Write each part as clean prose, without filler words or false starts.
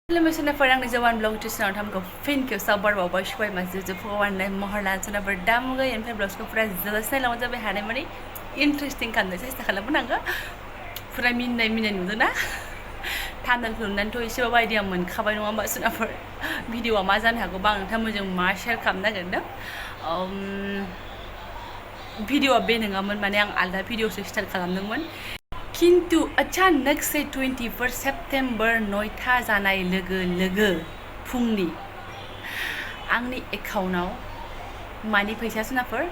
Lumisunafar ang Jobanivlog channel हमको फिन के सबर बाबा शुभाय मस्जिद फगवान ने महरला सुनाफर दाम गए इनफे ब्लॉग्स को पूरा जलसने लगा जब हाने मनी इंटरेस्टिंग करने से इस्तेमाल बनाएगा पूरा मिनने नुदो ना थांदन खुलनान तो इसे बाबा आइडिया मन खाबाय नङा होमबा सुनाफर भिडिअआ मा जानो हागौ बा नोंथां मोजों मा शेयार खालामनो नागिरदों भिडिअआ बे नङामोन माने आं आलदा भिडिअसो स्टार्ट खालामदोंमोन किन्तु अचानक से 24 सेप्टेम्बर 9था जानाय लोगो लोगो फुंनि आंनि एकाउन्टाव मानि फैसा सुनाफोर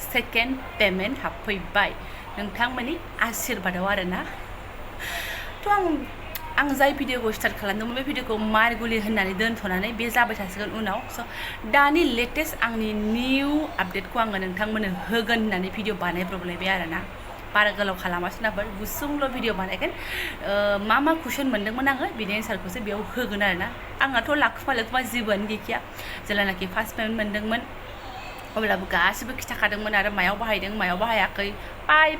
सेकेन्ड पेमेन्ट हाबफैबाय नोंथांमोननि आशीर्बादाव आरोना थ' आं जाय भिडिअखौ स्टार्ट खालामदोंमोन बे भिडिअखौ मारगुलि होननानै दोनथ'नानै बे जाबाय थासिगोन उनाव स' दानि लेटेस्ट आंनि निउ आपडेटखौ आङो नोंथांमोननो होगोन होननानै भिडिअ बानायब्रबलायबाय आरोना बारा गोलाव खालामासै नाफोर गुसुंल' भिडिअ बानायगोन मा कुइसन मोनदोंमोन आङो बिनि एन्सारखौसो बेयाव होगोन आरोना आंनाथ' लाखुमा जेबोआनो गैखाया जेलानाखि फार्स्ट पेमेन्ट मोनदोंमोन अब्लाबो गासिबो खिथाखादोंमोन आरो मायाव बाहायदों मायाव बाहायाखै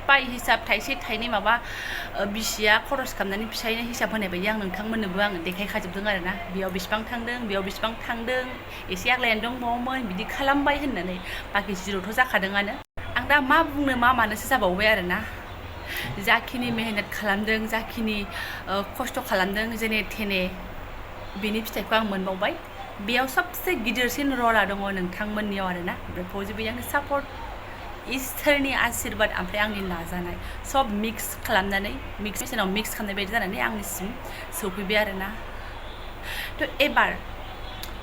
पाइ हिसाब थाइसे थाइनै माबा बिसिया खरस खालामनानै फिसायनो हिसाब होनाय बायदि आं नोंथांमोननोबो आं देखायखाजोबदों आरोना बेयाव बेसेबां थांदों बेयाव बेसेबां थांदों एसे आग्लायनानै दंबावोमोन बिदि खालामबाय होननानै बाखि जिर'थ' जाखादोंआनो आं दा मा बुंनो मा मानोसो जाबावबाय आरोना जाखिनि मेहनत खालामदों जाखिनि खस्थ' खालामदों जेने थेने बेनि फिथाइखौ आं मोनबावबाय बेयाव सबसे गिदिरसिन रला दङ नोंथांमोननियाव आरोना ओमफ्राय पजिटिभ आंनि सापर्ट इसोरनि आशीर्बाद ओमफ्राय आंनि नाजानाय सब मिक्स खालामनानै मेसिनाव मिक्स खालामनाय बायदि जानानै आंनिसिम सौफैबाय आरोना थ' एबार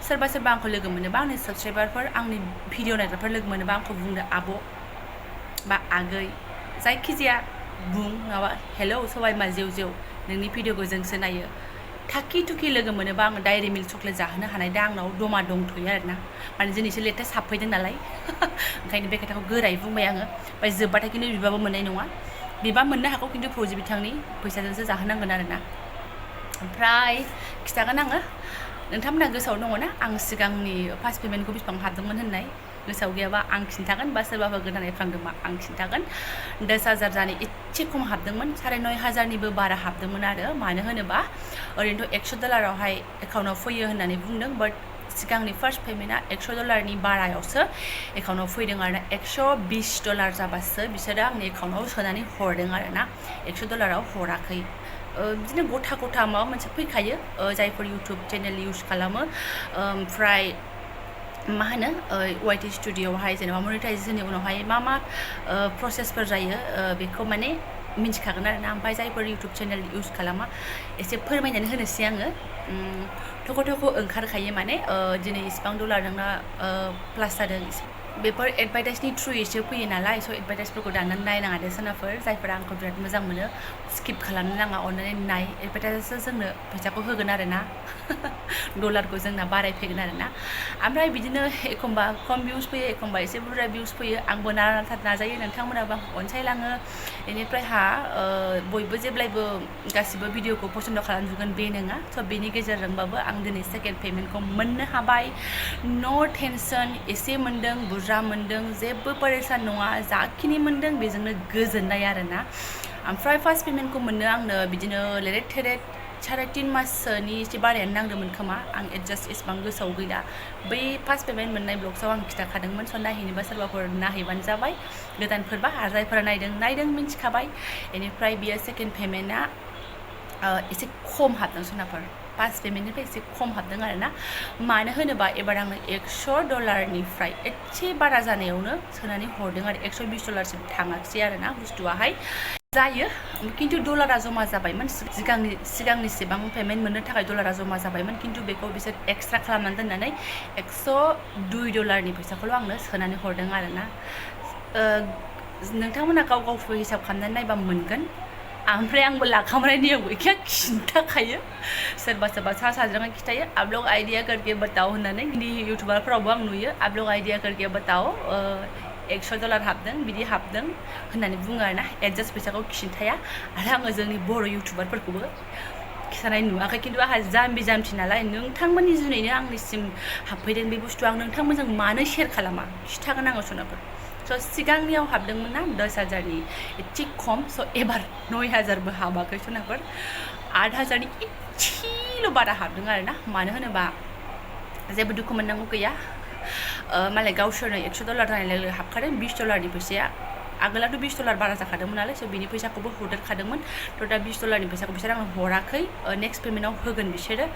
सोरबा आंखौ लोगो मोनोबा आंनि साबसक्राइबारफोर आंनि भिडिअ नायग्राफोर लोगो मोनोबा आंखौ बुंनो आब' बा आगै जायखिजाया बुं माबा हेलौ सबाय मा जेव नोंनि भिडिअखौ जोंसो नायो थाखि थुखि लोगो मोनोबा आङो डायरि मिल्क चक्लेट जाहोनो हानाय दा आंनाव दमा दंथ'यो आरोना माने दिनैसो लेटेस्ट हाबफैदों नालाय ओंखायनो बे खोथाखौ गोरायै बुंबाय आङो ओमफ्राय जोब्बाथाय खिन्थु बिबाबो मोननाय नङा बिबा मोननो हागौ खिन्थु फौजि बिथांनि फैसाजोंसो जाहोनांगोन आरोना ओमफ्राय खिथागोन आङो नोंथांमोनहा गोसोआव दङ ना आं सिगांनि फार्स्ट पेमेन्टखौ बेसेबां हाबदोंमोन होननाय गोसोआव गैयाबा आं खिन्थागोन बा सोरबाफोर गोदानै फ्रांदोंबा आं खिन्थागोन 10,000 जानो एसे खम हाबदोंमोन 9,500निबो बारा हाबदोंमोन आरो मानो होनोबा ओरैनोथ' $100 एकाउन्टाव फैयो होननानै बुंदों बाट सिगांनि फार्स्ट पेमेन्टआ $100नि बारायावसो एकाउन्टाव फैदों आरोना $120 जाबासो बिसोरो आंनि एकाउन्टाव सोनानै हरदों आरोना $100 हराखै बिदिनो गथा माबा मोनसे फैखायो जायफोर इउटुब चेनेल इउज खालामो ओमफ्राय मा होनो वाइटि स्टुडिअ'आवहाय जेनेबा मनिटाइजेसननि उनावहाय मा प्रसेसफोर जायो बेखौ माने मिन्थिखागोन आरोना ओमफ्राय जायफोर इउटुब चेनेल इउज खालामा एसे फोरमायनानै होनोसै आङो थख' ओंखारखायो माने दिनै इसिबां डलार नोंना प्लास जादों बेफोर एडभार्टाइजनि थ्रुयैसो फैयो नालाय स' एडभार्टाइजफोरखौ दाननानै नायनाङा दे सोरनाफोर जायफोरा आंखौ बिराद मोजां मोनो स्किप खालामनो नाङा अननानै नाय एडभार्टाइजआसो जोंनो फैसाखौ होगोन आरोना डलारखौ जोंना बारायफैगोन आरोना ओमफ्राय बिदिनो एखमबा खम भिउस फैयो एखमबा एसे बुरजा भिउस फैयो आंबो नाजायो नोंथांमोनाबो आंखौ अनसायलाङो बेनिफ्राय बयबो जेब्लायबो गासिबो भिडिअखौ पसन्द खालामजोबगोन बे नङा स' बेनि गेजेरजोंबाबो आं दिनै सेकेन्ड पेमेन्टखौ मोननो हाबाय नो टेनसन एसे मोनदों बुरजा मोनदों जेबो परेसान नङा जाखिनि मोनदों बेजोंनो गोजोननाय आरोना ओमफ्राय फार्स्ट पेमेन्टखौ मोननो आंनो बिदिनो लेरेट थेरेट 3.5 मासनि एसे बारायानो नांदोंमोन खोमा आं एडजास्ट एसेबां गोसोआव गैला बै फार्स्ट पेमेन्ट मोननाय ब्लग्सआव आं खिथाखादोंमोन स' नायहैनोबा सोरबाफोर नायहैबानो जाबाय गोदानफोरबा आरो जायफोरा नायदों मिन्थिखाबाय बेनिफ्राय बियो सेकेन्ड पेमेन्टआ एसे खम हाबदों सोरनाफोर फार्स्ट पेमेन्टनिफ्राय एसे खम हाबदों आरोना मानो होनोबा एबार आंनो $100निफ्राय एसे बारा जानायावनो सोनानै हरदों आरो $120सिम थाङाखिसै आरोना बुस्थुआहाय जायो खिन्थु डलारा जमा जाबायमोन सिगांनिसेबां पेमेन्ट मोननो थाखाय डलारा जमा जाबायमोन खिन्थु बेखौ बिसोर एक्सट्रा खालामनानै दोननानै $102नि फैसाखौल' आंनो सोनानै हरदों आरोना नोंथांमोना गाव हिसाब खालामनानै नायबा मोनगोन ओमफ्राय आंबो लाखांनाय नियम गैखाया खिन्थाखायो सोरबा सा साज्राङै खिथायो आप लोग आइडिया करके बताओ होननानै हिन्दी इउटुबारफोरावबो आं नुयो आप लोग आइडिया करके बताओ $100 हाबदों बिदि हाबदों होननानै बुङो आरोना एडजास्ट फैसाखौ खिन्थाया आरो आङो जोंनि बर' इउटुबारफोरखौबो खिथानाय नुवाखै खिन्थु आंहा जाम्बि नालाय नोंथांमोननि जुनैनो आंनिसिम हाबफैदों बे बुस्थुआ आं नोंथांमोनजों मानो शेयार खालामा खिथागोन आङो सोनाफोर स' सिगांनियाव हाबदोंमोन ना 10,000नि एसे खम स' एबार 9,000बो हाबाखै सोनाफोर 8,000नि एसे एसेल' बारा हाबदों आरोना मानो होनोबा जेबो दुखु मोननांगौ गैया मालाय गावसोरनो $100 जानाय लोगो हाबखादों $20 फैसाया आगोलावथ' $20 बारा जाखादोंमोन नालाय स' बिनि फैसाखौबो हरदेरखादोंमोन थ' दा $20 फैसाखौ बिसोर आंनो हराखै नेक्स्ट पेमेन्टाव होगोन बिसोरो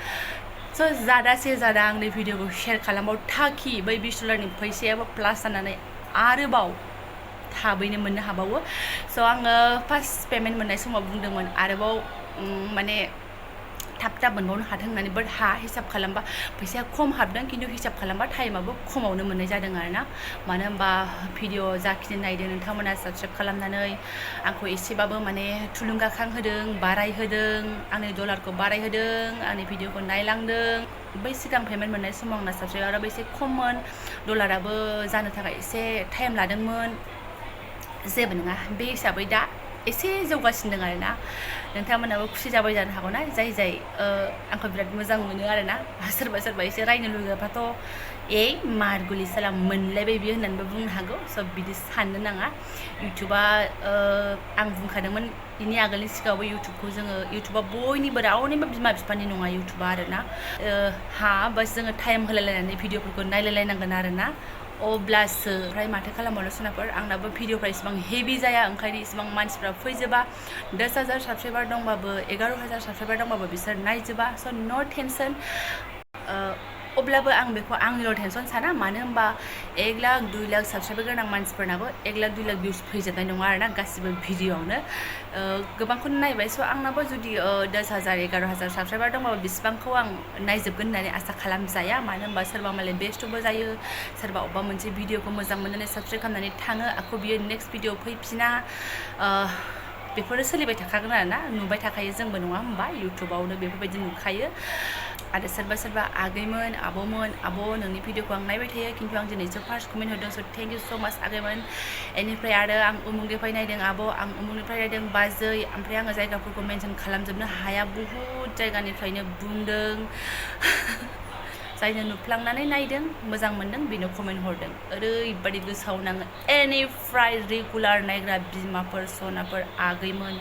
स' जादासे जादा आंनि भिडिअखौ शेयार खालामबाव थाखि बै $20 फैसायाबो प्लास जानानै आरोबाव थाबैनो मोननो हाबावो स' आङो फार्स्ट पेमेन्ट मोननाय समाव बुंदोंमोन आरोबाव माने थाब थाब मोनबावनो हाथों होननानै बाट हिसाब खालामबा फैसाया खम हाबदों खिन्थु हिसाब खालामबा टाइमाबो खमावनो मोननाय जादों आरोना मानो होनबा भिडिअ जाखिनि नायदों नोंथांमोना साबस्क्राइब खालामनानै आंखौ एसेबाबो माने थुलुंगाखां होदों बारायहोदों आंनि डलारखौ बारायहोदों आंनि भिडिअखौ नायलांदों बै सिगां पेमेन्ट मोननाय समाव आंना साबस्क्राइबाराबो एसे खममोन डलाराबो जानो थाखाय एसे टाइम लादोंमोन जेबो नङा बे हिसाबै दा एसे जौगासिनो दं आरोना नोंथांमोनाबो खुसि जाबाय जानो हागौ ना जाय आंखौ बिराद मोजां मोनो आरोना सोरबा एसे रायनो लुगैबाथ' मारगुलि साला मोनलायबाय बियो होननानैबो बुंनो हागौ स' बिदि साननो नाङा इउटुबा आं बुंखादोंमोन बिनि आगोलनि सिगाङावबो इउटुबा बयनिबो रावनिबो बिमा बिफानि नङा इउटुबा आरोना बास जोङो टाइम होलायलायनानै भिडिअफोरखौ नायलायलायनांगोन आरोना अब्लासो ओमफ्राय माथो खालामबावनो सोनाफोर आंनाबो भिडिअफ्रा इसिबां हेभि जाया ओंखायनो इसिबां मानसिफ्रा फैजोबा 10,000 साबस्क्राइबार दंबाबो 11,000 साबस्क्राइबार दंबाबो बिसोर नायजोबा स' नो टेनसन अब्लाबो आं बेखौ आंनिल' टेनसन साना मानो होनबा 1 लाख 2 लाख साबस्क्राइबार गोनां मानसिफोरनाबो 1 लाख 2 लाख भिउस फैजोबनाय नङा आरोना गासिबो भिडिअआवनो गोबांखौनो नायबाय स' आंनाबो जुदि 10,000 11,000 साबस्क्राइबार दंबाबो बिसिबांखौ आं नायजोबगोन होननानै आसा खालामजाया मानो होनबा सोरबा मालाय बेस्थ'बो जायो सोरबा अबेबा मोनसे भिडिअखौ मोजां मोननानै साबस्क्राइब खालामनानै थाङो आखौ बियो नेक्स्ट भिडिअ फैफिना बेफोरो सोलिबाय थाखागोन आरोना नुबाय थाखायो जोंबो नङा होमबा इउटुबावनो बेफोरबायदि नुखायो आरो सोरबा आगैमोन आब'मोन आब' नोंनि भिडिअखौ आं नायबाय थायो खिन्थु आं दिनैसो फार्स्ट कमेन्ट होदों स' थेंक इउ स' माच आगैमोन बेनिफ्राय आरो आं उमुगनिफ्राय नायदों आब' आं उमुगनिफ्राय नायदों बाजै ओमफ्राय आङो जायगाफोरखौ मेनसन खालामजोबनो हाया बुहुद जायगानिफ्रायनो बुंदों जायनो नुफ्लांनानै नायदों मोजां मोनदों बेनो कमेन्ट हरदों ओरैबादि गोसोआव नाङो एनिफ्राय रेगुलार नायग्रा बिमाफोर सनाफोर आगैमोन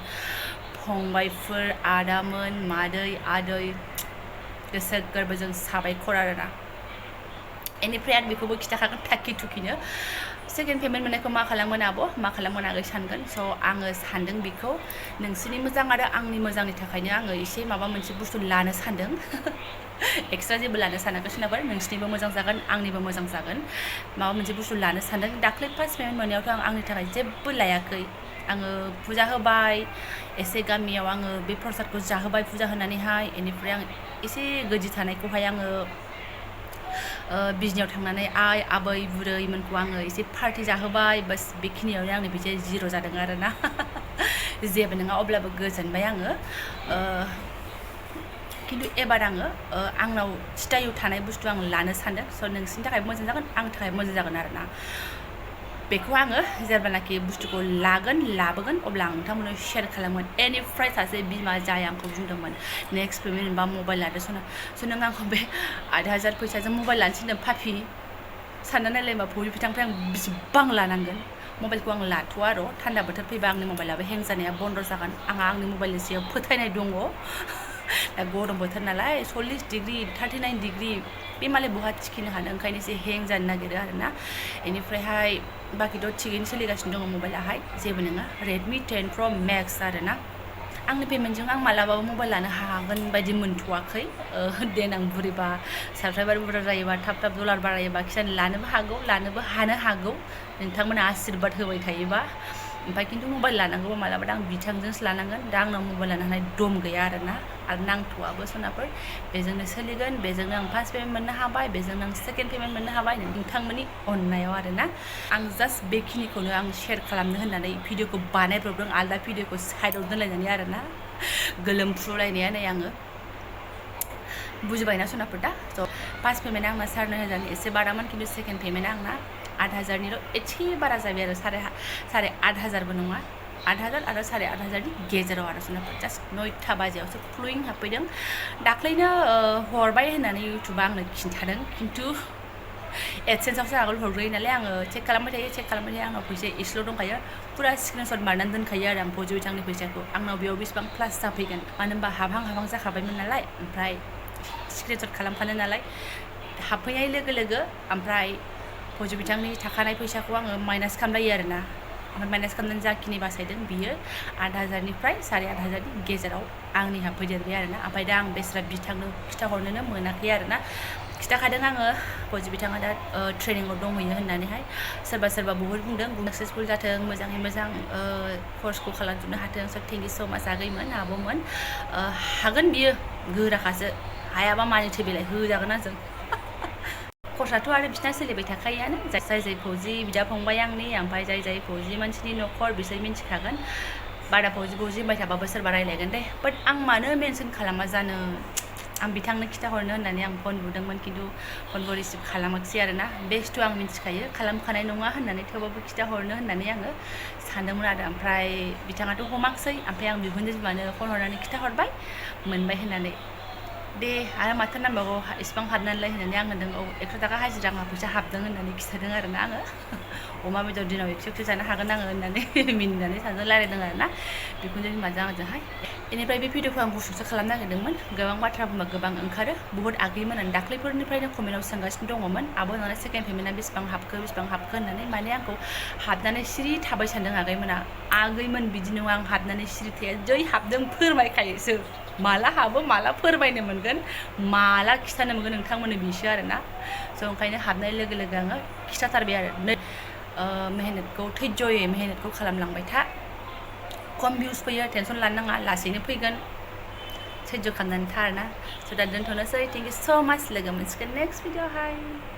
फंबायफोर आदामोन मादै आदै गोसो गोरबोजों साबायखर आरोना बेनिफ्राय आरो बेखौबो खिथाखागोन थाखि थुखिनो सेकेन्ड पेमेन्ट मोननायखौ मा खालामगोन आब' मा खालामगोन आगै सानगोन स' आङो सानदों बेखौ नोंसोरनि मोजां आरो आंनि मोजांनि थाखायनो आङो एसे माबा मोनसे बुस्थु लानो सानदों एक्सट्रा जेबो लानो सानाखै सोनाबार नोंसोरनिबो मोजां जागोन आंनिबो मोजां जागोन माबा मोनसे बुस्थु लानो सानदों दाख्लै फार्स्ट पेमेन्ट मोननायावथ' आं आंनि थाखाय जेबो लायाखै आङो फुजा होबाय एसे गामियाव आङो बे प्रसादखौ जाहोबाय फुजा होनानैहाय बेनिफ्राय आं एसे गोदि थानायखौहाय आङो बिजनियाव थांनानै आइ आबै बुरैमोनखौ आङो एसे पार्टि जाहोबाय बास बेखिनियावनो आंनि फैसाया जिर' जादों आरोना जेबो नङा अब्लाबो गोजोनबाय आङो खिन्थु एबार आङो आंनाव स्टाइल थानाय बुस्थु आं लानो सानदों स' नोंसोरनि थाखाय मोजां जागोन आंनि थाखाय मोजां जागोन आरोना बेखौ आङो जेब्लानाखि बुस्थुखौ लाबोगोन अब्ला आं नोंथांमोननो शेयार खालामगोन बेनिफ्राय सासे बिमा जाय आंखौ बुंदोंमोन नेक्स्ट पेमेन्ट मोनबा मबाइल लादो स' नों आंखौ बे 8,000 फैसाजों मबाइल लानो थिनदों पापि सानना नायलायबा फुरि बिथांनिफ्राय आं बेसेबां लानांगोन मबाइलखौ आं लाथ'वा र' थान्दा बोथोर फैबा आंनि मबाइलाबो हें जानाया बन्द जागोन आंहा आंनि मबाइलनि सायाव फोथायनाय दङ दा गरम बोथोर नालाय 40 डिग्री 39 डिग्री बे मालाय बहा थिखिनो हानो ओंखायनो एसे हें जानो नागिरो आरोना बेनिफ्रायहाय बाखिथ' थिगैनो सोलिगासिनो दङ मबाइलाहाय जेबो नङा रेडमि 10 Pro Max आरोना आंनि पेमेन्टजों आं मालाबाबो मबाइल लानो हागोन बायदि मोनथ'वाखै देनां बुरैबा साबस्क्राइबार बुरजा जायोबा थाब डलार बारायोबा खिसान लानोबो हानो हागौ नोंथांमोना आशीर्बाद होबाय थायोबा ओमफ्राय खिन्थु मबाइल लानांगौबा मालाबा आं बिथांजोंसो लानांगोन दा आंनाव मबाइल लानो हानाय दम गैया आरोना आरो नांथ'आबो सनाफोर बेजोंनो सोलिगोन बेजोंनो आं फार्स्ट पेमेन्ट मोननो हाबाय बेजोंनो आं सेकेन्ड पेमेन्ट मोननो हाबाय नोंथांमोननि अननायाव आरोना आं जास्ट बेखिनिखौनो आं शेयार खालामनो होननानै भिडिअखौ बानायब्रबदों आलदा भिडिअखौ साइडआव दोनलायनानै आरोना गोलोमफ्रुलायनाया नै आङो बुजिबायना सनाफोर दा स' फार्स्ट पेमेन्ट आंना 9,500 एसे बारामोन खिन्थु सेकेन्ड पेमेन्टआ आंना 8,000निल' एसे बारा जाबाय आरो 8,500बो नङा 8,000 आरो 8,500नि गेजेराव आरो सनाफोर जास्ट 9टा बाजियावसो फ्लुइं हाबफैदों दाख्लैनो हरबाय होननानै इउटुबा आंनो खिन्थादों खिन्थु एडसेन्सआवसो आगोल हरग्रोयो नालाय आङो चेक खालामबाय थायो आंनाव फैसाया एसेल' दंखायो फुरा स्क्रिनशट मारनानै दोनखायो आरो आं फज'यो आंनि फैसाखौ आंनाव बेयाव बेसेबां प्लास जाफैगोन मानो होनबा हाबहां जाखाबायमोन नालाय ओमफ्राय स्क्रिनशट खालामखानो नालाय हाबफैनाय लोगो लोगो ओमफ्राय फौजि बिथांनि थाखानाय फैसाखौ आङो माइनास खालामलायो आरोना ओमफ्राय माइनास खालामनानै जाखिनि बासायदों बियो 8,000निफ्राय 8,500नि गेजेराव आंनि हाबफैदेरबाय आरोना ओमफ्राय दा आं बेस्रा बिथांनो खिथाहरनोनो मोनाखै आरोना खिथाखादों आङो फौजि बिथाङा दा ट्रेनिंआव दंहैयो होननानैहाय सोरबा बहुद बुंदों साक्सेसफुल जाथों मोजाङै मोजां कर्सखौ खालामजोबनो हाथों सो थेंक इउ स माच आगैमोन आब'मोन हागोन बियो गोराखासो हायाबा मानिथो बेलाय होजागोन आंजों कर्सआथ' आरो बिसिना सोलिबाय थाखायोआनो जाय फौजि बिदा फंबाय आंनि ओमफ्राय जाय फौजि मानसिनि न'खर बिसोर मिन्थिखागोन बारा फौजि होनबाय थाबाबो सोरबा रायलायगोन दे बाट आं मानो मेनसन खालामा जानो आं बिथांनो खिथाहरनो होननानै आं फन बुदोंमोन खिन्थु फनखौ रिसिभ खालामाखिसै आरोना बेस्टु आं मिन्थिखायो खालामखानाय नङा होननानै थेवबाबो खिथाहरनो होननानै आङो सानदोंमोन आरो ओमफ्राय बिथाङाथ' हमाखसै ओमफ्राय आं बिखुनजो बिमानो फन हरनानै खिथाहरबाय मोनबाय होननानै दे आरो माथो नांबावगौ इसिबां हाबनानैलाय होननानै आं होनदों औ 100 थाखा हाजिरा आंहा फैसा हाबदों होननानै खिथादों आरोना आङो अमा बेदर दिनाव 100 जानो हागोन आङो होननानै मिनिनानै सानैजों रायलायदों आरोना बिखुनजो बिमाजों आंजोंहाय बेनिफ्राय बे भिडिअखौ आं गुसुंसो खालामनो नागिरदोंमोन गोबां बाथ्रा बुंबा गोबां ओंखारो बुहुत आगैमोन होननानै दाख्लैफोरनिफ्रायनो कमेन्टआव सोंगासिनो दङमोन आब' नोंना सेकेन्ड पेमेन्टआ बेसेबां हाबखो होननानै माने आंखौ हाबनानै सिरि थाबाय सानदों आगैमोन बिदि नङा आं हाबनानै सिरि थाया जै हाबदों फोरमायखायोसो माला हाबो माला फोरमायनो मोनगोन माला खिथानो मोनगोन नोंथांमोननो बिसो आरोना स' ओंखायनो हाबनाय लोगो लोगो आङो खिथाथारबाय आरो मेहनतखौ धैर्ययै मेहनतखौ खालामलांबाय था खम भिउस फैयो टेनसन लानो नाङा लासैनो फैगोन धैर्य खालामनानै था आरोना स' दा दोनथ'नोसै थेंक इउ स' माच लोगो मोनसिगोन नेक्स्ट भिडिअ'हाय